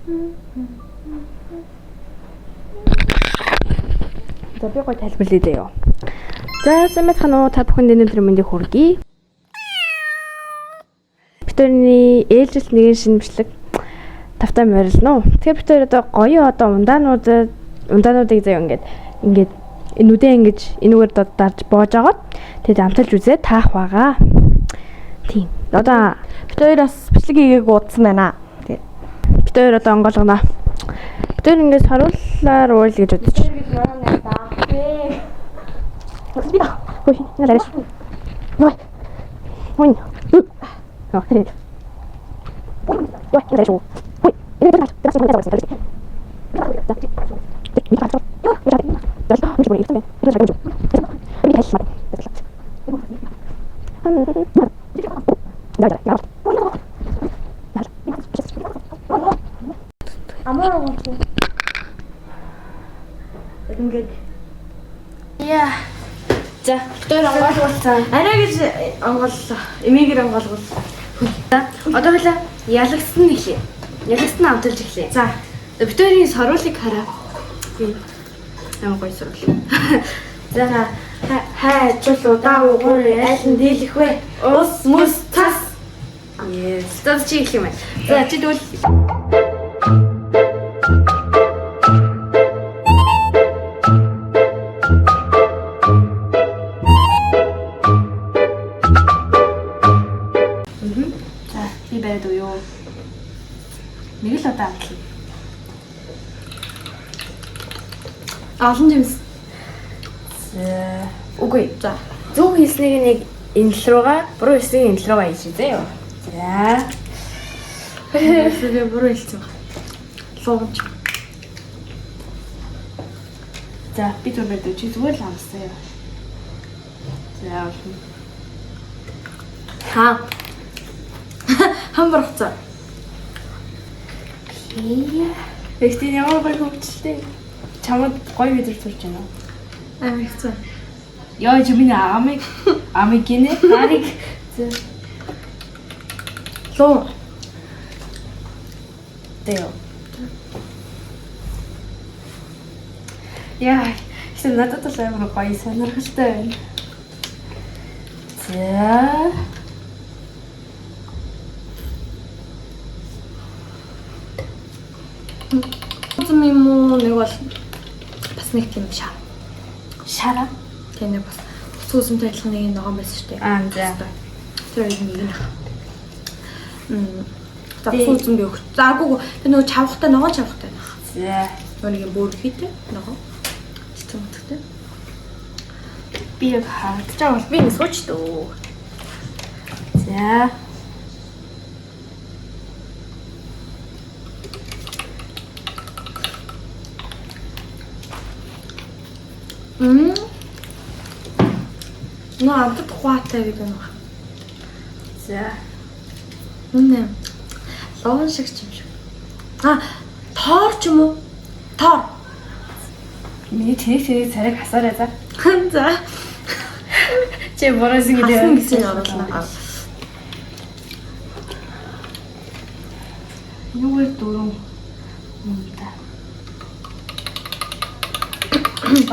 За би гоё тайлбарлая заяа. За сайн байцгаана уу? Та бүхэнд энэ өдрийн мэндийг хүргэе. Бид хоёрын ээлжилт нэгэн шинэ бичлэг тавтай морилно. Тэгэхээр бид хоёр одоо гоё одоо ундаануудыг заяа ингээд нүдээ ингэж энүүгээр дарж боож агаад тэгээд амталж үзээ таах байгаа. Тийм. Одоо Бид хоёр бас бичлэг хийгээг удсан байна. Тэгээд бид хоёр одоо онгойлгоно. Бид хоёр ингээд сарууллаар уйл гэж бодож. Хөөе, энэ арай. Ной. Хөөе. Аа, тэр. Йоо, энэ арай шүү. Хөөе, энэ дээр Амар уу. Ингээд Яа. За, бид хоёр онгойлгуулсан. арай гэж онгойллоо. Эмээгээр онгойлгол. За, одоо хойлоо ялагдсан нь эхлэе. Ялагдсан нь амталж эхлэе. За, Бид хоёрын саруулыг хараа. Ямар гоё саруул. За хай чулуу даа угуур аль нь дийлэх вэ? Ус мөс цас. Yes. За чи эхлэх юм байна. За чи тэгвэл За би бариад уу юу? Нэг л удаа амтлаа. Олон жимс. За үгүй. За. Зөв хэлснийг нэг энэ тал руугаа, буруу хэлснийг энэ тал руугаа хийчихье заяа. За. Би буруу хэлсэн баг. Луунч. За би түр бариад чи зүгээр л амссан юм. За болно. Ха. Хам бургацаа. Тэгтээ ямар гоё хөвгчлээ. Чамд гоё мэдрэмж төрж байна уу? Амар хэцүү. Йоо чи миний амыг гинэ. Ариг. За. Луу. Тэё. Яа, ихтэй надад бол амар гоё сонирхолтой байна. За. Үзм юм уу? Нэг бол бас нэг тийм шар. Шара. Тийм нэг бас ус үзмтэй адилхан нэг ногоон байсан шүү дээ. Аа, за. Тэр хоёр нэг нь. За ус үзм би өгч. За үгүй тэр нөгөө чавхтай ногоон чавхтай байх. За. Нөгөө нэг юм бөөрхийтэй ногоон. Цэцэн утгатай. Би яг харагдаж байгаа бол би ингэ сууч дөө. За. Нөө амтд хуаатай гэдэг юм байна. За. Үнэ. Ловн шиг ч юм шиг. А, тоор ч юм уу? Тоор. Миний тэнэг царайг хасаарай за. За. Чи буруусан гэдэг. Хасна гэсэн нь оруулна. Юугаар дөрөв юм да.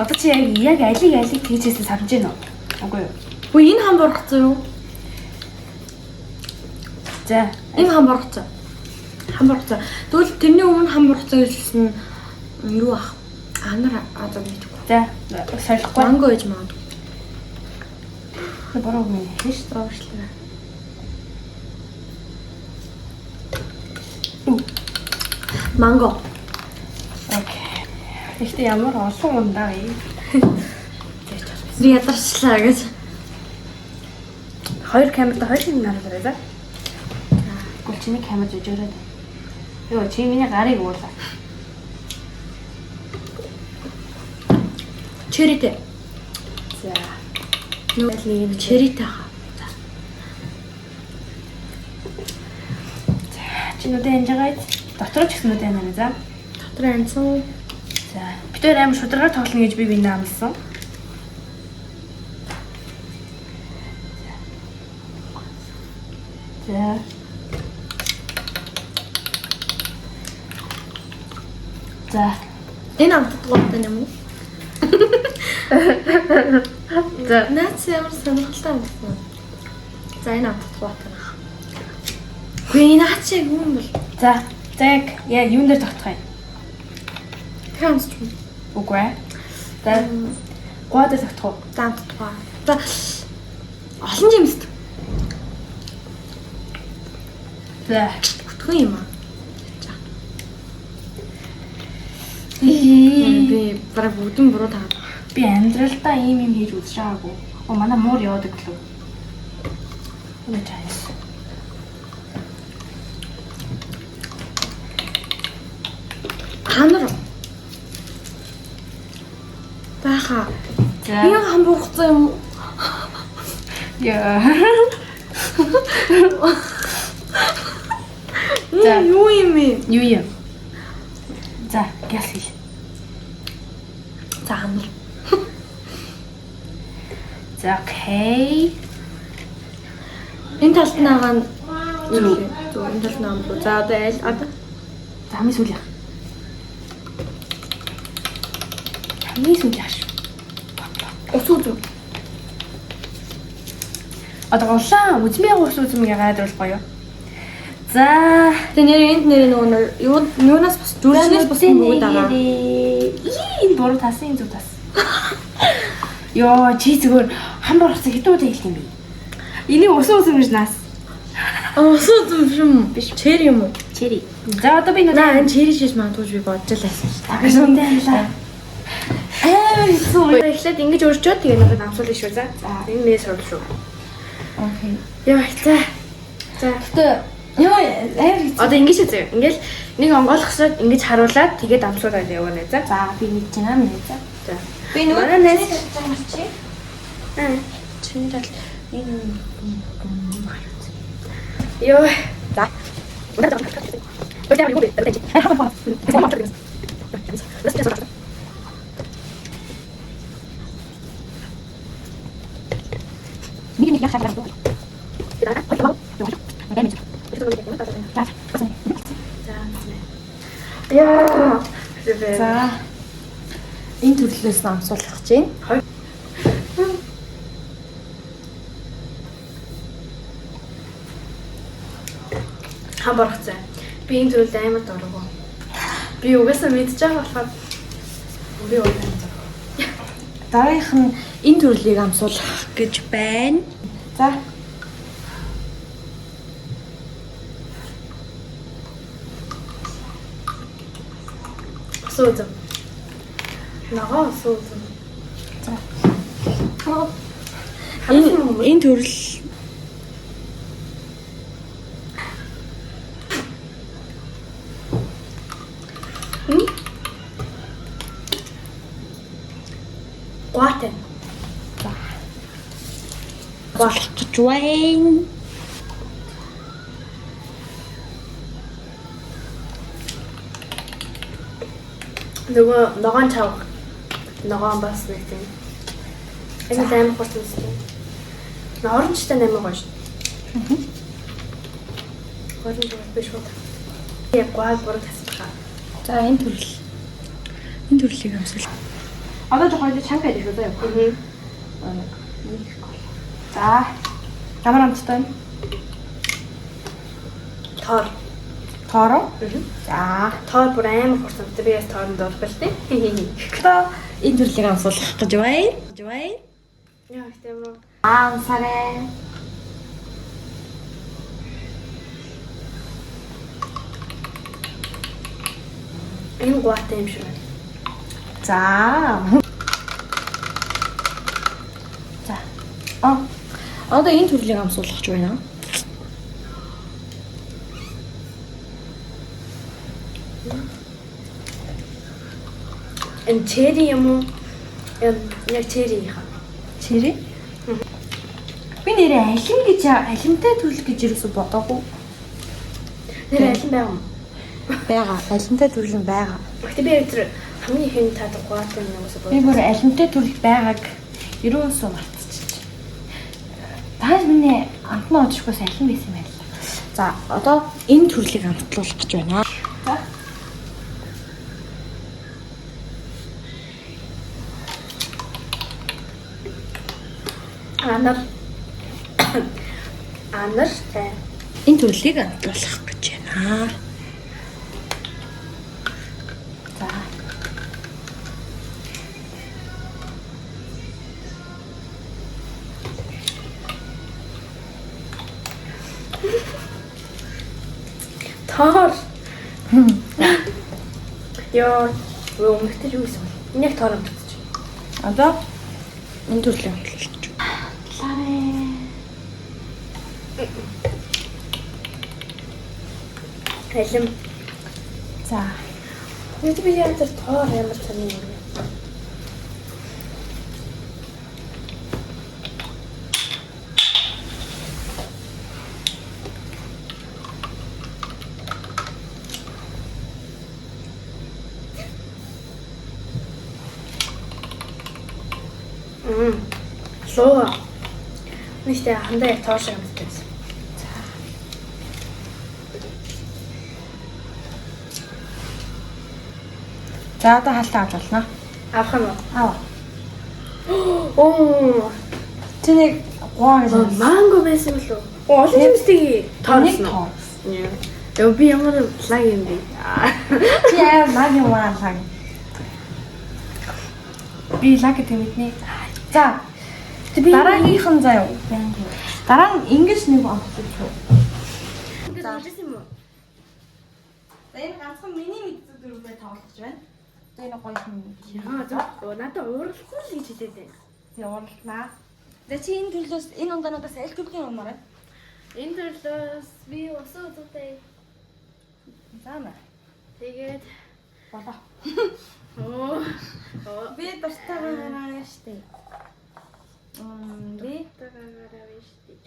Одоо чи яг алиг тийжсэн санаж байна уу? Үгүй юу? Үгүй энэ хам бургацсан юу? За. Энэ хам бургацсан. Хам бургацсан. Тэгвэл тэрний өмнө хам бургацсан гэж хэлсэн нь юу ах? Анар азаа мэдгүй. За. Солихгүй. Манго гэж магадгүй. Буруу юм хэлсэн шүү дээ. Уушлаа. Манго. Окей. Гэхдээ ямар олон ундаа вэ? Би ядарчлаа гэж. Хоёр камерт хоёр юм наруулаарай за. Гэхдээ чиний камер жижигрээд байна. Йоо, чи миний гарыг уулаа. Черритэй. За. Нэг юм черритэй хаа. За. Чи нүдэ хянаж байгаа биз? Дотор ч гэсэн нүдэ хянаарай за. Дотор анцсан. За. Бид хоёр амар шударгаар тоглоно гэж би биндээ амласан. За. За. Энэ амтдаггүй байна юм уу? За. Наац ямар сонирхолтой амтсан. За энэ амтдаггүй байна. Үгүй энэ наац яг юу юм бол? За. За яг яа юун дээр тогтох юм? Тэр амтч юм. Үгүй ээ. За. Гуа дээр тогтох уу? За амтдаггүй. За олон жимст За. бүтгэн юм аа. Би Би бараг бүгдэн буруу таад. би амьдралдаа ийм юм хийж үзэж байгаагүй. Оо манай муур яваад өглөө. Үнэ чайс. Ханар. Баха. За. Энэ хамбургацсан юм уу? Яа. За юу юм бэ? Юу юм? За, гяс хэл. За ханар. За, окей. Энэ талд нагаа нь Зүг. Зүг энэ талд нагаа нь. За одоо аль одоо За, хамгийн сүүлийн. Хамгийн сүүлийн шүү. ус үзв. Одоо улаан үзмээ ус үзмгээ гайдруул гоё. За, Тэгээ нэр энд нэр нөгөө нэг юу юунаас бас зүрхнээс бас бүгд байгаа. Энэ буруу тасан, энэ зөв тас. Йоо, чи зүгээр хам борцсон хэдэн удаа хэлэх юм бэ? Энийг усан үзм гэж наас. Ус үзв биш юм. Биш. Чери юм уу? Чери. За, одоо би Наа энэ чери шиж магадгүй би бодож л байсан шүү. Агаш үнтэй хайлаа. Амар хэцүү. Эхлээд ингэж өрчөөд тэгээ надад амсуулна шүү за. За, энэ миний сурвал шүү. Окей. Яа, за. За. Гэтэ ёо амар хэцүү. Одоо ингэж үзье. Ингээл нэг онгойлгосоод ингэж харуулад тэгээд амсуулаад явна за. За би нэг чинь аа миний за. За. Би нөгөө Манай найз чи. Аа. Чиний тал энэ Йоо. За. Нэг нэг яхаа. Яа. За. Энэ төрлөөс нь амсуулах гэж байна. Хам боргоцой. Би энэ төрөлд амар дургу. Би угаасаа мэдж байгаа болохоор би угаасаа дургу. Дараагийнх нь энэ төрлийг амсуулах гэж байна. За. Усан үзэм. Ногоон усан үзэм. За. Энэ төрөл Гуатай. болох гэж байна. Нөгөө ногоон чавга. Ногоон бас нэг тийм. Энэ амар хурц үстэй. Оранжтай амар гоё шүү. Оранж биш үү? Яг гуай буруу тасбаха. За энэ төрөл. Энэ төрлийг амсуул. Одоо жоо хоёул чанга байдаг шүү заа юу. За. Ямар амттай вэ? Тоор. Тоороо? За. Тоор бүр амар хурц амттай. Би бас тооронд дуртай л тийм. Одоо энэ төрлийг амсуулах гэж байна. Гэж байна. Яа, тийм үү. Амсарай. Энэ гуайтай юм шиг байна. За. За. А. Одоо энэ төрлийг амсуулах гэж байна. Энэ черри юм уу? Яг черри хаа. Черри? Би нэрээ алим гэж алимтай төрөл гэж юусоо бодоогүй. Нэр алим байгаа юм. Байгаа. Алимтай төрөл нь байгаа. Гэхдээ би яг тэр хамгийн ихэнд таад гуайтай юм уусаа Би бүр алимтай төрөл байгааг ерөөсөө мартчихж. Тааш миний амтнаа удашгүйс алим байсан юм байна л. За, одоо энэ төрлийг амтлуулах гэж байна. За. Анар. Анартай. Энэ төрлийг амтлуулах гэж байна. За. Тоор. Йоо, өмнөхтэй юу гэсэн бэ? Энэ яг тоор амтчих. Одоо энэ төрлийн амтлуулж. Ларэ. Хэлэм. За. Бид би яг тэр тоор ямар сонин юм бэ? Луу. Нэгтэй хандаа яг тоор шиг амттай байсан. За одоо хаалтаа авч болно. Авах юм уу? Ав. Оо, Чи нэг гоо гэж манго байсан юм лүү? Оо, олон юмстэй тоорсон тоорсон уу? уу? Яа би ямар лаг юм бэ? Чи аа лаг юм аа лаг. Би лаг гэдэг мэднэ. За. Би Дараагийнх нь заяа. Дараа нь ингэж нэг амтлаж юу. За юм уу? За энэ ганцхан миний мэдсэн дөрвөө тоглож байна. За энэ гоё юм. Яа, зөв. Надад уурлахгүй л гэж хэлээд байна. Тий уурлаа. За чи энэ төрлөөс энэ ундаануудаас аль төрлийн умаар байна? Энэ төрлөөс би усан үзүүтэй. За нэ. Тэгээд Болоо. оо оо Би дуртайгаараа штэ. Би тагаараа биш дээ.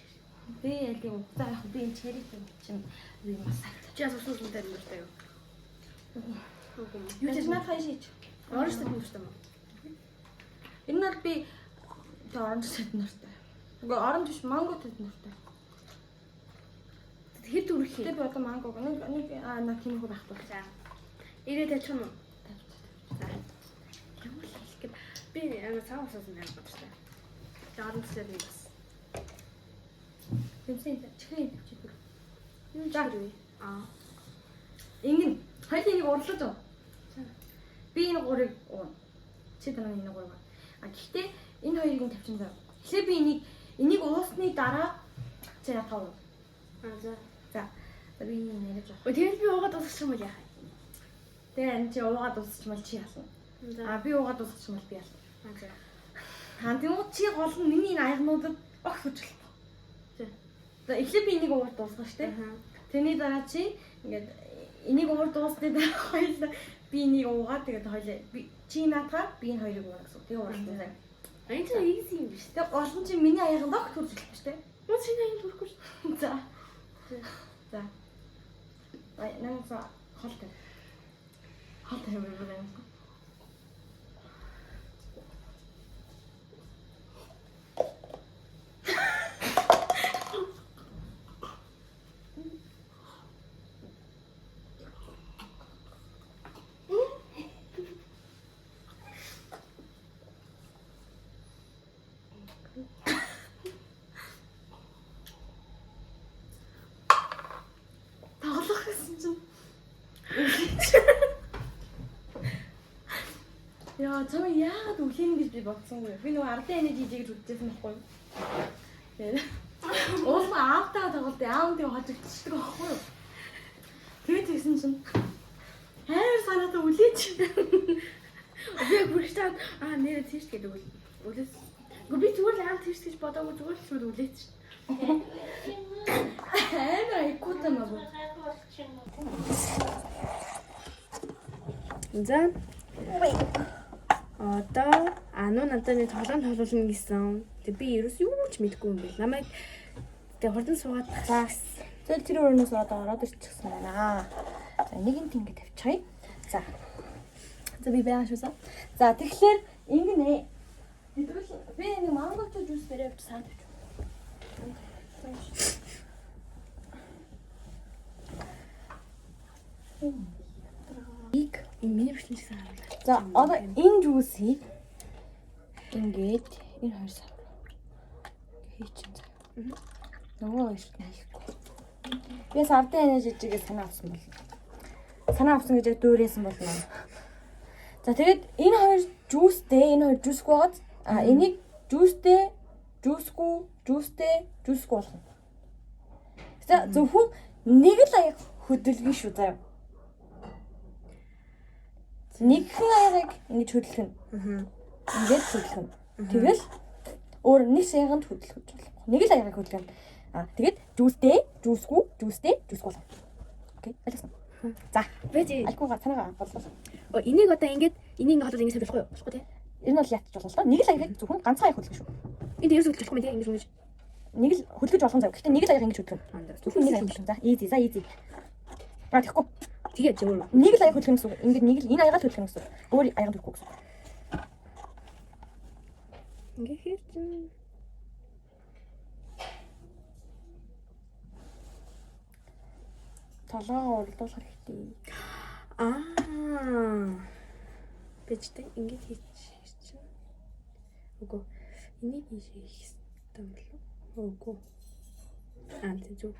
би аль юм. За яг би энэ черри чинь би маш сайтай. Чи бас усан үзүүтэй дуртай юу? Үгүй юм. Юу ч надад хаяш хийж. Оранж татсан дуртай юм уу? Энэ нь бол би тэ оранж татсан дуртай. Үгүй оранж биш манго татсан дуртай. Хэд үрэх Гэтэ юм? би одоо манго нэг нэг аа на тиймэрхүү байх бол. За. Ирээ тавьчих юм уу? За. Ямар л хэлэх гээд би амар цагаан усаас амар дуртай. Тэгээ оранж татсан юм бас. Тэмсэн чихрийн тавьчих. Юу За. вэ? Аа. Ингэн хоёул энийг урлаж уу. Би энэ гурыг уuna. Чи дараа нь энэ гурыг. А гэхдээ энэ хоёрыг нь тавьчин заа. Эхлээ би энийг уусны дараа чи ятгаа уу. Аа за. За. За би энийг нэрэж авах. Өө тэгэл би уугаад дуусчих юм бол яах вэ? Тэгээ энэ чи уугаад дуусчихмал чи ялна. За. А би уугаад дуусчихмал би ялна. Аа за. Аа тэгвэл чи гол нь миний энэ аягнуудад огт хүчлээ. За. За эхлээ би энийг уугаад дуусгах штэ. Аа. Тэрний дараа чи ингээд энийг уур дуусны дараа хоёлаа би энийг уугаад тэгээд хоёлаа би чи наадгаа би энэ хоёрыг ууна гэсэн. Тэгээ уурлаа заа. Энэ чинь easy юм биш. Тэгээ гол нь чи миний аяганд огт хүрч болохгүй штэ. Мөн чиний аянд хүрэхгүй шүү. За. За. Ай наа хол тавь. Хол тавь юм байна. Тоглох гэсэн чинь. Яа, чамаа яагаад үлээн гэж би бодсонгүй. Би нөгөө ардын аны жижиг гэж үзчихсэн байхгүй юу? Тэгээд уулын аавтайгаа тоглолт аав нь тэг хожигдчихдаг байхгүй юу? Тэгээд тэгсэн чинь амар санаатай үлээч. Би яг хүрхтээ аа нэрэ тийш гэдэг үл. Үлээс. Гэхдээ би зүгээр л аав тийш гэж бодоогүй зүгээр л шууд үлээч. Амар айкуутай маа. За. Одоо ану надад нэг тоглоом тоглуулна гэсэн. Тэг би ерөөс юу ч мэдэхгүй юм бэл. Намайг тэг хурдан суугаад За. Тэгэл тэр өрнөөс одоо ороод ирчихсэн байна. За нэг нь ингэ тавьчихъя. За. За би байгаа шүү. За тэгэхээр ингэнэ. Хэдвэл би нэг мангоч жуус бариад авч саад авч. Иг. миний бичлэг гэсэн харуулаа. За одоо энэ жуусыг ингээд энэ хоёр сар. Хийчин заяа. Нөгөө хоёрт нь хийхгүй. Би бас ардын янаа жижигээ санаа авсан бол. Санаа авсан гэж яг дүүрээсэн болно. За тэгээд энэ хоёр juice тэй, энэ хоёр juice гүй байгаад а энийг juice тэй, juice гүй, juice тэй, juice гүй болгоно. За зөвхөн нэг л аяг хөдөлгөн шүү заяа. Нэгхэн аягыг ингэж хөдөлгөнө. Ингээд хөдөлгөнө. Тэгэл өөр нэг шаяганд хөдөлгөж болохгүй. Нэг л аягийг хөдөлгөнө. А тэгээд juice тэй, juice гүй, juice тэй, juice гүй болно. Okay, ойлгосон. За, Бэж. альгууга санаагаа боллоо. Оо энийг одоо ингээд энийг ингээд холбол ингэж болохгүй юу? Болохгүй тий. Энэ бол ятч болно л доо. Нэг л аягийг зөвхөн ганцхан аяг хөдөлгөн шүү. Энд ерөөсөө хөдлөх юм тий ингэж ингэж. Нэг л хөдөлгөж болох зав. Гэхдээ нэг л аяг ингэж хөдөлгөнө. Зөвхөн нэг аяг хөдөлгөнө. За, easy, за easy. А тэгэхгүй. Тэгээд өөр. Нэг л аяг хөдөлгөнө гэсэн үг. Ингээд нэг л энэ аягаа л хөдөлгөнө гэсэн үг. Өөр аяг хөдөлгөхгүй гэсэн үг. Ингээ хэр чинь Толгоогоо уралдуулах хэрэгтэй. Аа. Бэжтэй ингэж хийчих чинь. Үгүй. Энийг ийш хийх хэрэгтэй юм болов уу? Үгүй. Аа тийм зүг.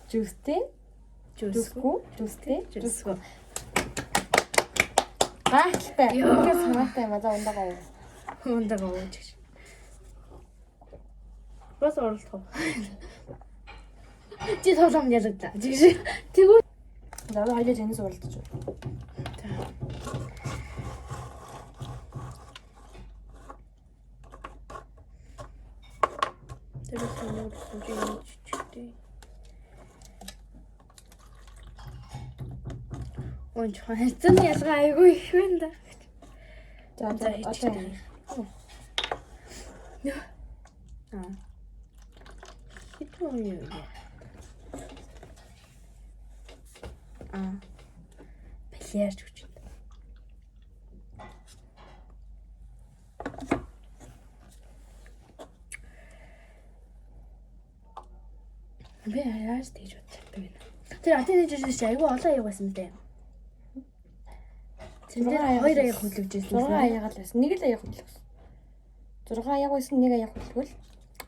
Juice тэй, Juice гүй. juice гүй, juice тэй, Juice гүй. juice гүй. Гайхалтай. Үнэхээр санаатай юм а. За ундагаа уу. Ундагаа ууж гэж. Бас оролдох уу? Чи тоглоом ялагдлаа. Жигш. Тэгвэл За одоо хоёулаа энэс уралдаж байна. За. Тэр сонирхолтой юм чичтэй. Ой, хайцсан ялгаа айгүй их байна да. За За одоо хийчихтэй. Аа. Хитүү юм юу? Аа. Плеерч хүч. Би яаж тэгж бодсон юм бэ? Тэр атын нэгж чи айгүй олон аяг байсан дээ. Тэр дээр хоёр аяг хөдлөж байсан. 6 аяг л байсан. Нэг л аяг хөдлөсөн. 6 аяг байсан, нэг аяг хөдлөвөл.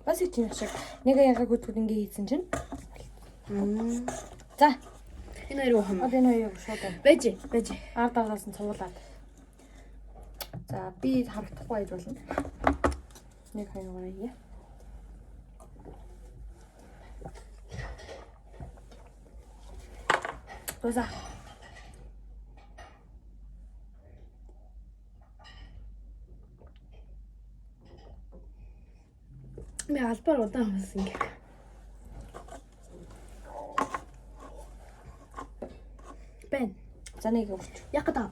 Бас их чинь шиг нэг аягаа хөдлөхөд ингэ хийсэн чинь. За, Энэ хоёрыг хам. одоо энэ хоёрыг шууд байна. Бэж, бэж. Ард ардаас нь цугуулад. За, би харагдахгүй байж болно. 1 2 3 яа. Дуусаа. Би албаар удаан болсон гэх. Бэн. За нэг өгч. Яг гэдэг.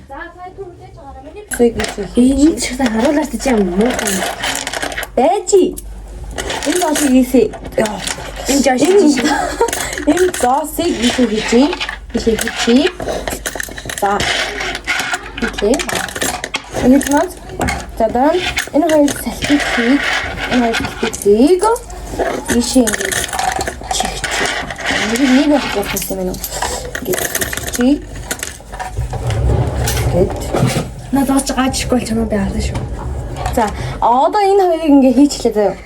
За, сая түр үлээж байгаарай. Миний Энэ ч гэсэн харуулаач чи юм муухан. Бэжи. Энэ зоосыг ийсээ. Яа. Энэ жоо Энэ энэ зоосыг ийшээ хийжээ. Ийшээ хийчихье. За. Хийлээ. Ингэж маань за дараа нь энэ хоёр салфетик, энэ хоёр салфетикийг ийшээ ингэж чихчих. Нэг нэг байх юм байна уу? Ингэж чихчих. Гэт. Надад ч гаж ирэхгүй бол чамаа би авсан шүү. За, одоо энэ хоёрыг ингээ хийчлээ заяа.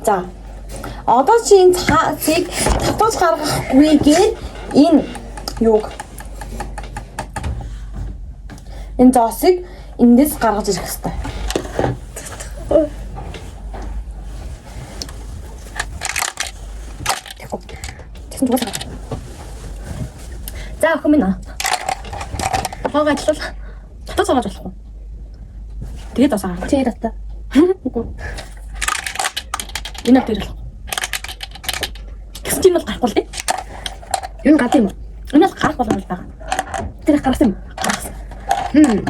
За. Одоо чи энэ цаасыг татваж гаргахгүйгээр энэ юуг энэ зоосыг эндээс гаргаж ирэх хэрэгтэй. Тэгэхгүй. Тэгсэн ч угаасаа. За охин минь аа. Хоог ажиллал. Татваж гаргаж болохгүй. Тэгээд зоосоо гаргах. Чи татаа. Үгүй. Энэ бол тэр болох. Тэгсэн чинь энэ бол гарахгүй л дээ. Юу гад юм уу? Энэ бол гарах боломж байгаа. Тэр гарсан юм. Гаргасан. Хм.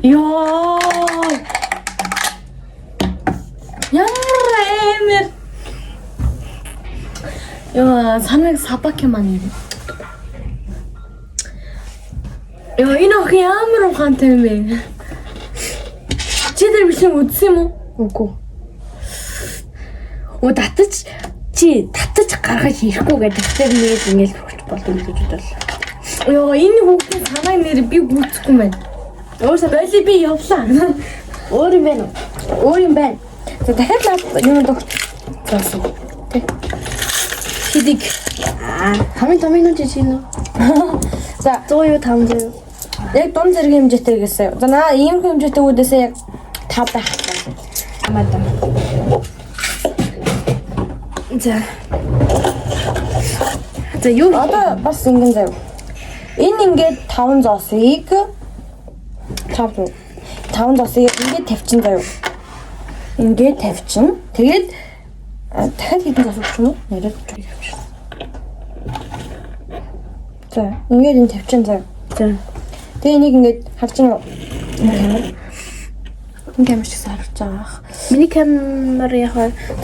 Йоо. Ямар амар. Йоо, санаг сабаки маань юм. Йоо, энэ охин ямар ухаантай юм бэ? Чи тэр бичлэг үзсэн юм уу? Үгүй. Оо татаж Чи татаж гаргаж ирэхгүй гэдэг тэр нэг ингэж хөрч болдог гэж бодлоо. Йоо, энэ хүүхдийн санааг нэр би гүйцэхгүй юм байна. Өөрөөсөө Боли би явлаа. өөр юм байна уу? Өөр юм байна. За дахиад наад юм догт. Зоосон. Тэ. Хидэг. Аа, хамгийн том нь чи чинь үү? За 100 юу 500 юу? яг дунд зэргийн хэмжээтэй гэсэн. За наа иймэрхүү хэмжээтэйгүүдээсээ яг 5 байх хэрэгтэй. Амадам. За. За юу? Одоо бас ингэн заяа. Энэ ингээд 5 зоосыг 5 5 зоосыг ингээд тавьчин заяа. Ингээд тавьчин. Тэгээд дахиад хэдэн зоос өгч юм уу? Нэрээ тавьчин. За, ингээд энэ тавьчин заяа. За. Тэгээ энийг ингээд харж байна уу? Энэ камер. Энэ камер ч гэсэн харж байгаа ах. Миний камер яг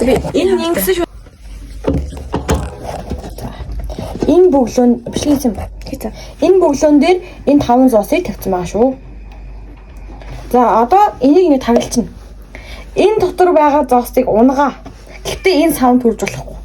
би Энэ ингэсэн шүү. Энэ бөглөө бичлэг хийсэн юм. хийцээ. Энэ бөглөөн дээр энэ таван зоосыг тавьсан байгаа шүү. За одоо энийг ингэ таглчихна. Энэ дотор байгаа зоосыг унгаа. Гэхдээ энэ савнд хүрж болохгүй.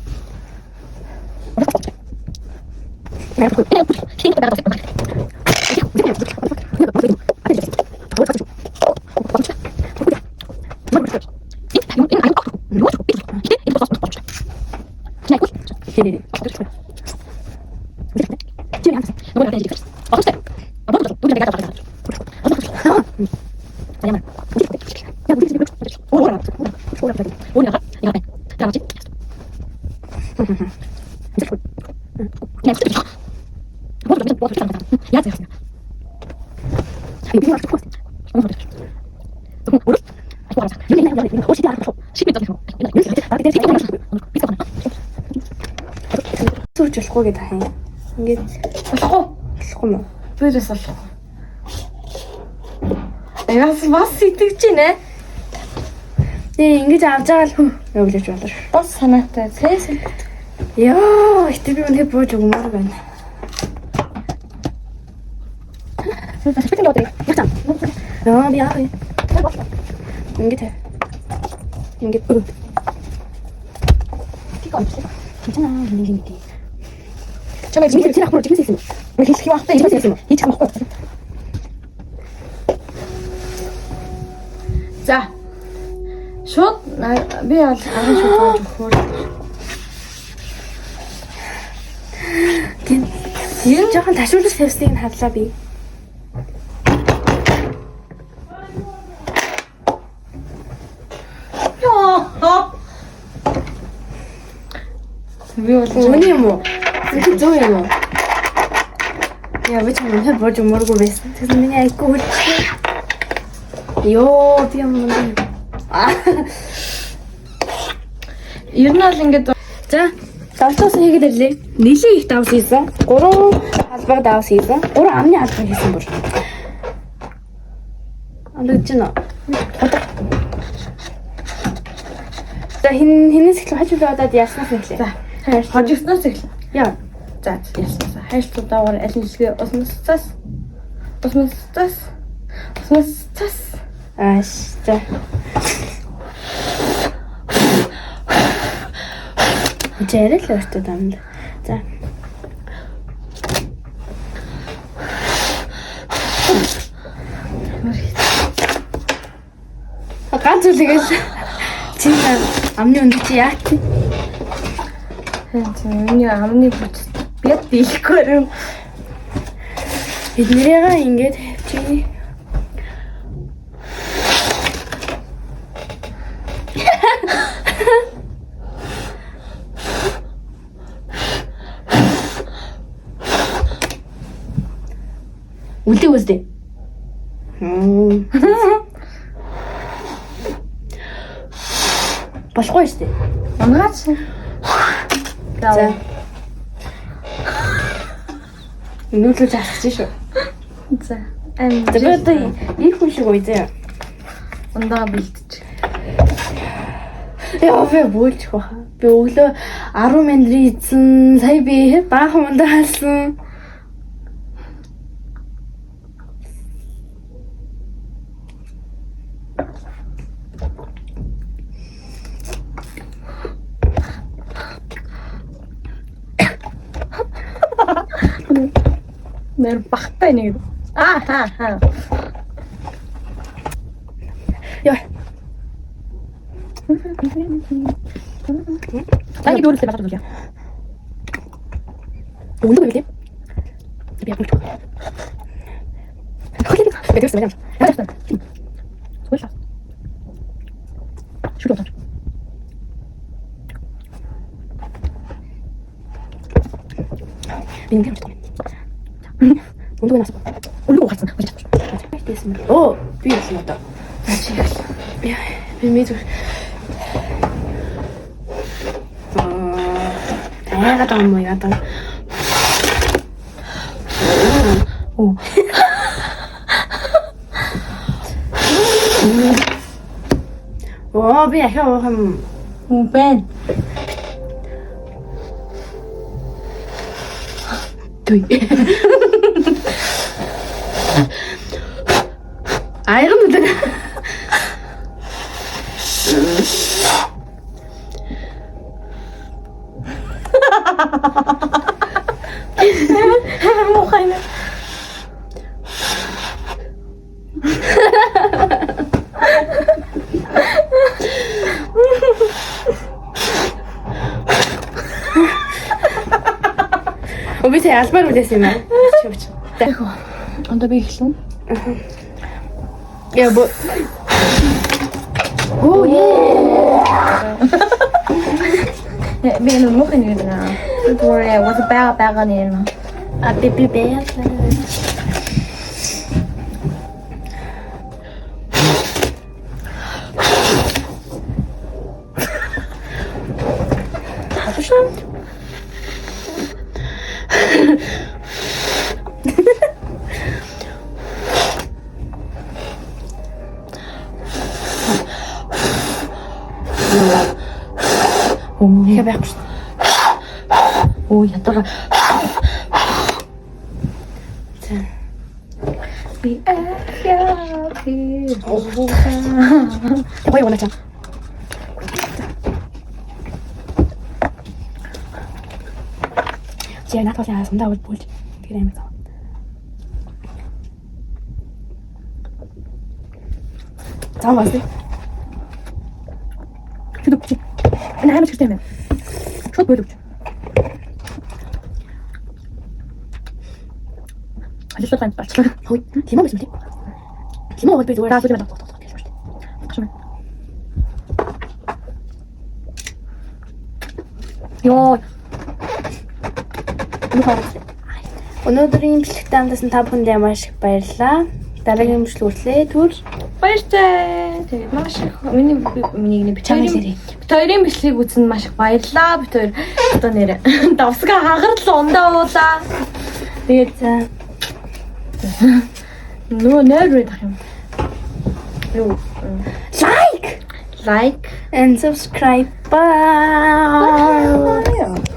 Сүрж болохгүй гэдэг хаа. Ингээд Болохгүй. болохгүй мó. Би бас болохгүй. Аяас бас итгэж байна. Нэ ингэж авч байгаа л хөө явуулж болно. Бас санаатай. Сэс. Йоо, гэтээ би үнэхээр бууж өгмөр байна. Яа, би яах вэ? Ингээд тавь. Ингээд өө. 괜찮아. нэг юм тий. Чамайг Миний тэр ахмар жигнэс хийсэн. хэлэх юм ахтай. Жигнэс хийсэн. Хийчих юм ахгүй. За. Шууд би бол арга шууд болж өгөхөөр. Тийм. Ер нь жоохон ташуулж тавьсныг нь харлаа би. Йоо. Би бол Үний юм уу? Үнэхээр зөв юм уу? Яа, би ч үнэхээр бууж өмөргүй байсан. Тэгсэн миний айгүй хөлчлээ. Йоо, би юм уу? Ер нь бол ингээд За, давтуулсан хийгээд ирлээ. Нилээ их давс хийсэн. 3 халбаг давс хийсэн. 3 амны халбаг хийсэн бүр. Амлаж гинэ. За хин хинээс эхлэх хаж үлээ одоод яаснаас эхлэе. За, хожигсноос эхлэе. Яа. За, яаснаас. Хайрцаг даагаар аль нь хэлгээ усмасцаас. Усмасцаас. Усмасцаас. Ааш. За. Жарэл өөртөө дамд. За. Ганц үлгээл чи амны үнд чи яах вэ? Тийм, миний амны бүт би яг дийлэхгүй юм. Бид нэрээ ингэж тавьчих. Үлдээ үздэй. Болохгүй шүү дээ. Унаач. За. Нүүрлэж алхаж шүү. За. Ам. За би одоо их хүн шиг үе заяа. Ундаа бэлдэж. Яа би бөөлчих баха. Би өглөө 10 минутын идсэн. Сая би баахан мундаа халсан. Нэр багтай нэг. Аа ха ха. Яа. Таны дөрөвлөө багтаж үзье. Өндөг байлээ. Би яг нүч. Би тэрсэн юм. Яасан. Зүгээр л. Шүлэг утаа. Би ингэ юм. Өндөг нас. Өндөг ухаасан. Тийсэн. Оо, би юм одоо. Яа, би мэдв. Аа, яагаад юм уу яагаад. Оо. Оо, би ахаа уух юм. Үн байна. Тэй. Айран гэдэг. Муухай нэ. Оо, би сая албаар үлээсэн юм аа. Чивч. Одоо би эхлэн. Яа, бо. Оо, яа. Би энэ муухай нэг нэ. Бүр was бага бага нэ. А би би бэ. Оо. Яа байхгүй шүү. Оо ятгаа. За. Би ахаа. Гоё унаа чам. Чи яг надад яа сундаа бол бүлж. Тэр амар зав. Зав бас. Чүд чи. Энэ амар чиртэй юм байна. Шууд бойлогч. Ажиллах юм болчихлоо. Хөөе. Лимон байсан тийм. Лимон бол би зүгээр. За сүүлийн байна. Гашмаа. Йоо. Өнөөдрийн бичлэгтээ хамтасан та бүхэндээ маш их баярлалаа. Дараагийн бичлэг хүртлээ түр Баяртай. Тэгээд маш их миний миний нэг Чамайг сэрээ. бит хоёрын бичлэгийг үзсэнд маш их баярлалаа. Бит хоёр одоо нэр давсгаа хагарлал ундаа уулаа. Тэгээд за нөгөө нойр байх юм. Юу like лайк and subscribe. Bye. Bye.